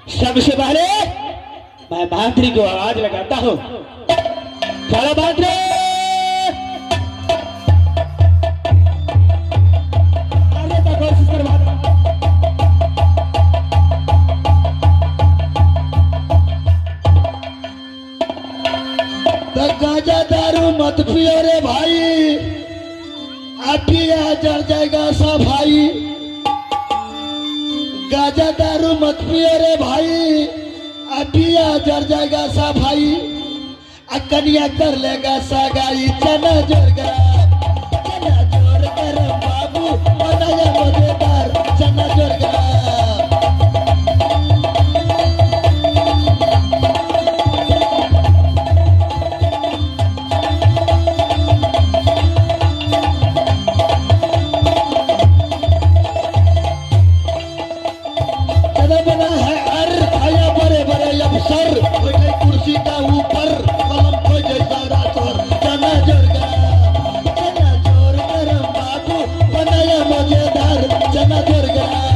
सबसे पहले मैं मातृ को आवाज लगाता हूँ। चलो मातृ। मारने का कोशिश कर मातृ। तो गांजा दारू मत पियो रे भाई, आप पिया जल जाएगा सा भाई। गांजा दारू मत पियो रे भाई, आप पिया जल जाएगा सा भाई। आ कन्या कर लेगा सगाई, चना जोर गरम, चना जोर गरम बाबू बनाया मजेदार, चना जोर गरम। चना बना है अर आया बड़े बड़े अफसर, बैठे कुर्सी का ऊपर कलम को जैसा रासर। चना जोर गरम, चना जोर गरम बाबू बनाया मजेदार, चना जोर गरम।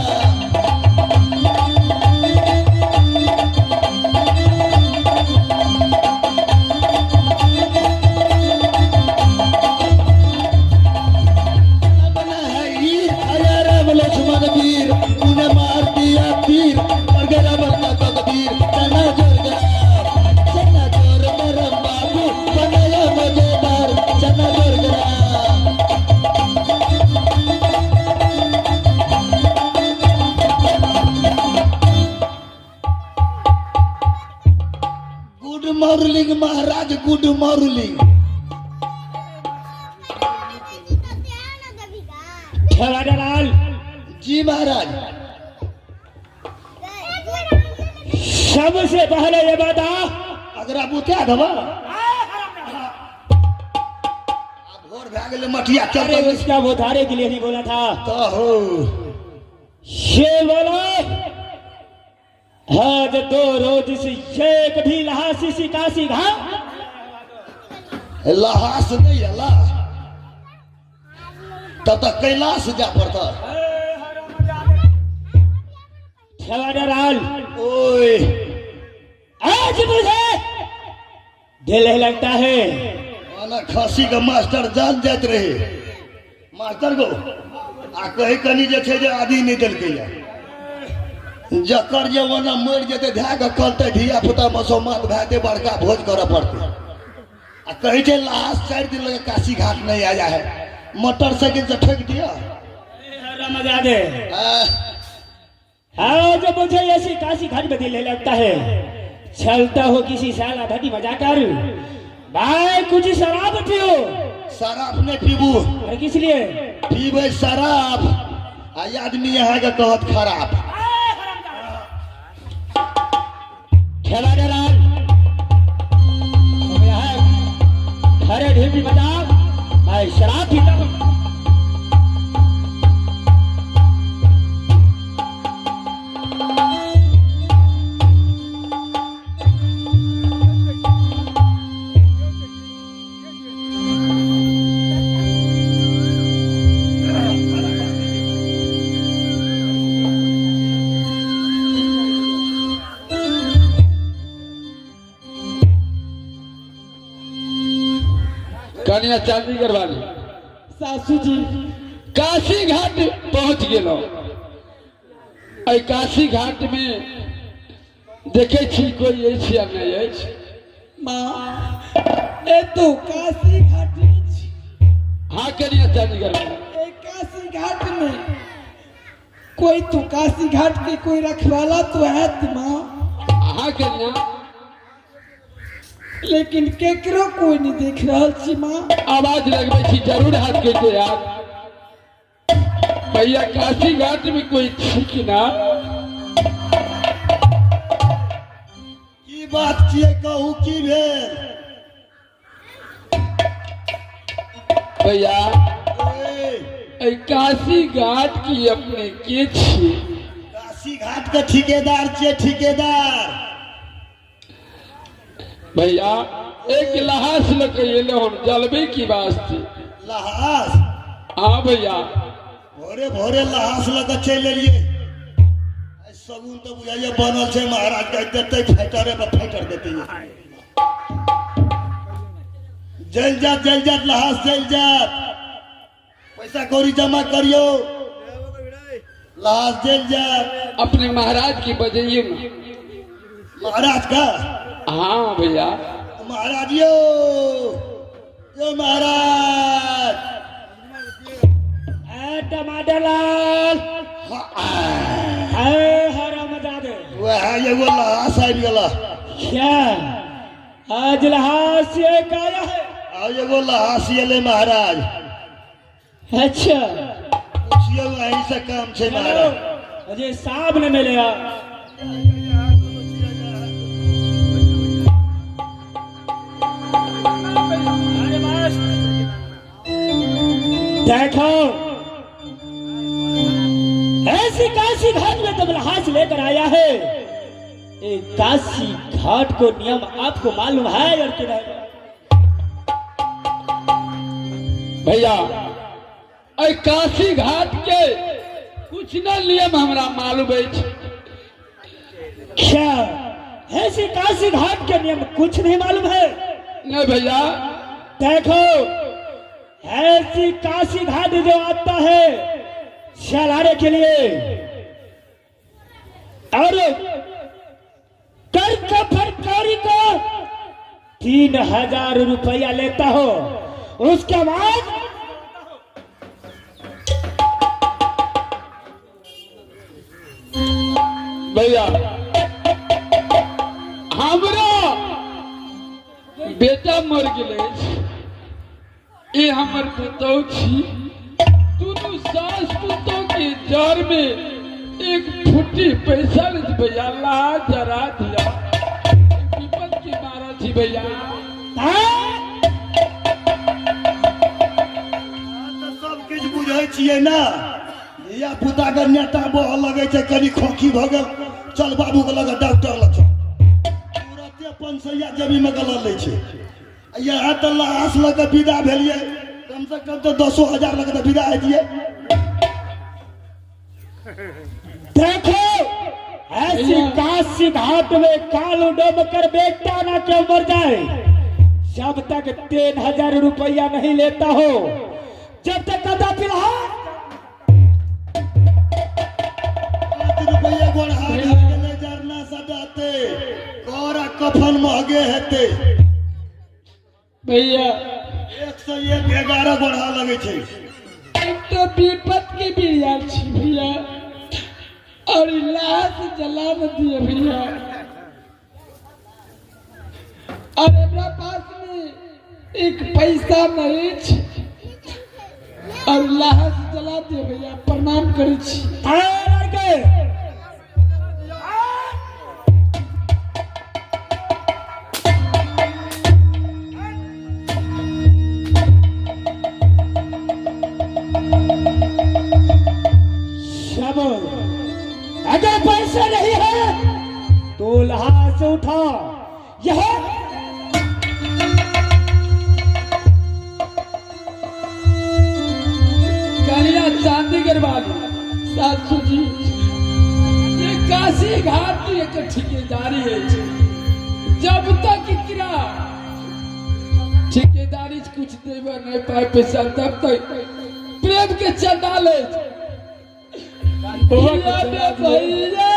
चना बना है हीर आया राम लक्ष्मण वीर, उन्हें मार दिया तीर, मर गया रावण का तकदीर। चना जोर गरम, चना जोर गरम बाबू बनाया मजेदार, चना जोर गरम। गुड मॉर्निंग महाराज, गुड मॉर्निंग। ठेवादार जी महाराज। सबसे पहले ये बता, अगर आप उठा देबा आब भोर भए गेलै, मटिया चल। अरे उसका वो धारे के लिए नहीं बोला था। तो हो ये बोला आज दो रोज से एक भी लहासी सी काशी घा लहास नहीं है ला, तब तक कैलाश जा पड़ता। ठेवादार ओए आज मुझे दिल नहीं लगता है। माना खांसी के मास्टर जान जाइत रहे मास्टर को आ कही कनी जे छै जे आदि नहि देलकै या, जकर जे ओना मरि जेतै धए कऽ कहतै धिया पुता मसोमात भए जेतै, बड़का भोज करऽ पड़तै। आ कहै छै लाश 4 दिन लगे काशी घाट नहीं आया है, मोटरसाइकिल से ठोकि दिया। मजा दे। आज मुझे ऐसी काशी घाट में दिल नहीं लगता है। चलता हो किसी साला भटी मजा कर भाई, कुछ शराब पियो। शराब नहि पीबू। अरे किस लिए? पीबै शराब आ आदमी अहाँके कहत खराब। ठेवादार अरे ढेर भी बता, मैं शराब पीता हूँ। कनिया चंडीगढ़ वाली सासू जी काशी घाट पहुंच गेलहुँ। एहि काशी घाट में देखे छी कोई अछि या नहीं अछि। माँ एतो काशी घाट अछि। हाँ कनिया चंडीगढ़ वाली। ए काशी घाट में कोई तो काशी घाट के कोई रखवाला तो है माँ। हाँ कनिया। लेकिन केकरो कोई नहीं देख रहल छी माँ। आवाज लगबै छी जरूर हाथ के यार भैया काशी घाट में कोई छी कि ना। की बात छियै कहू की भेल? भैया ओए, एहि काशी घाट की अपने के छी? काशी घाट के ठिकेदार छियै, ठिकेदार। भैया एक लहास लऽ के एलो हम जलबे की वास्ते। लहास? हाँ भैया। भोरे भोरे लहास लऽ के चलि एलियै। सगुन तऽ बुझाइए बनल छै महाराज के देतै फाइटरे पर फाइटर देतै। जल जात जल जात लहास जल जात, पैसा कौड़ी जमा करियो, लहास जल जात। अपने महाराज की बजाइए में। महाराज का? हाँ भैया। महाराज यो यो महाराज। ए टमाटर लाल। हाँ, ए हरामजादे। वएह एगो लहास आबि गेला। क्या आज लहास एक आया है? आ एगो लहास एलै महाराज। अच्छा पुछियौ अहीं से काम छै महाराज। मुझे साहब ने मिले। अरे बस देखो, ऐसी काशी घाट में तुम लहास लेकर आया है। ये काशी घाट को नियम आपको मालूम है और कि नहीं? भैया एहि काशी घाट के कुछ न नियम हमरा मालूम अछि। क्या ऐसी काशी घाट के नियम कुछ नहीं मालूम है? नहीं भैया। देखो, ऐसी काशी घाट जो आता है चलाने के लिए और कर कफन कौड़ी को 3000 रुपया लेता हो, उसके बाद भैया हमरा बेटा मर गेल अछि, ई हमर पुतहु छी, दुनू सास पुतहु के जर में एक फुटी पैसा नहीं भैया, ला जरा दिया, विपद के मारा छी भैया। सब किछु बुझै छियै ना, धिया पुता के नेता बहऽ लगै छै, कनि खोखी भऽ गेल चल बाबू के लग डॉक्टर लग चल, तुरते 500 जेबी में गलल लै छै। यहाँ तऽ लहास लऽ कऽ विदा भेलियै, कम से कम तऽ 10,000 लऽ कऽ तऽ विदा हेतियै। देखो, ऐसी काशी घाट में कालू डूब कर बेटा ना क्यों मर जाए, जब तक 3000 रुपया नहीं लेता हो, जब तक कदा फिलहाल 5 रुपया गोड़हा घाट गेलै जरना सजाते, कर आ कफन महगे हेतै। भैया 101 11 गोड़हा लगै छै। एक तो विपद के बिरिया छी भैया, और लाश जला न दिए भैया, और हमरा पास में एक पैसा नहीं छी, और लाश जला दिए भैया, प्रणाम करै छी। लड़के सब अगर पैसा नहीं है तो लहास उठा यह कन्या चांदी वाली सासू जी, ये काशी घाट की एक ठेकेदारी है, जब तक इकरा ठेकेदारी कुछ देवे नहीं पाए पैसा तब तक प्रेम के चंदा ले। भैया।